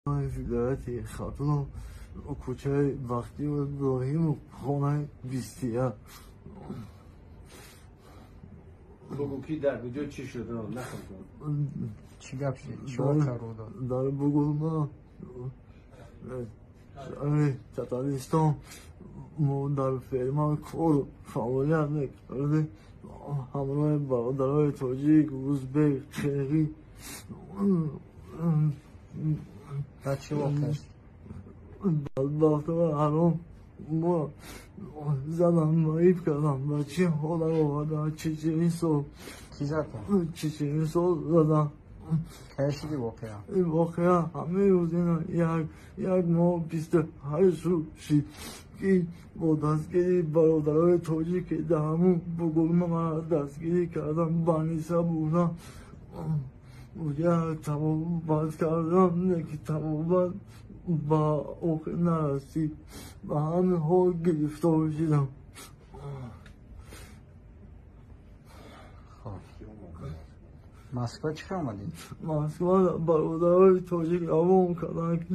Вилояти Хатлон, кӯчаи Бахтиёр Иброҳимов, хонаи 21. Бугӯ, ки дар куҷо чӣ шуд? Нақл кун. Чӣ гап шуд? Чӣ воқеа рӯ дод? Дар Бугулма, шаҳри Татаристон, мо дар ферма кору фаъолият мекардем ҳамроҳи бародарои тоҷик, узбек, қирғиз. Баъд чӣ воқеа шуд? Бадбахтона ҳаром мо задам, маиб кардам. Ба чӣ ҳолат овардам? Чеченисо. Кӣ зад? Чеченисо задам. Кай шуди воқеа? Ин воқеа ҳамин рӯз, ина як моҳ 28 рӯз шид, ки бо дастгирии бародарои тоҷик, ки дар ҳамун Бугулма мара дастгирӣ кардам, Баниса бурдам, як табобат кардам, ки табобат ба охир нарасид, ба ҳамин ҳол гирифтор шудам. Хоб, Москва чӣ хел омадӣ? Москва бародарои тоҷик равон карданд, ки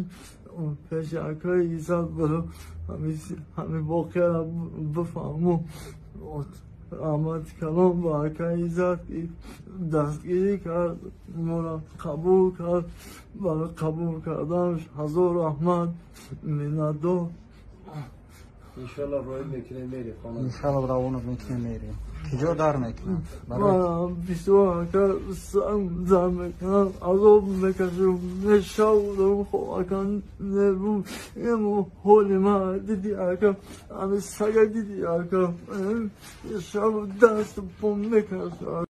пеши акаи Иззат буро, ҳамин воқеаро бифаҳму. Раҳмати калом ба акаи Иззат, ки дастгирӣ кард, моро қабул кард. Барои қабул карданаш ҳазор раҳмат, миннатдор. Иншалло, роҳӣ мекунем, мерем хона. Иншалло, равонат мекунем, мерем. Куҷо дар мекунам? Манам бисёр, ака, сарм дар мекунам, азоб мекашам, не шав дорам, хоб, ака, не рӯз. Имо ҳоли ман диди, ака, ҳами сага диди, ака, шаб дасту пом мекашам.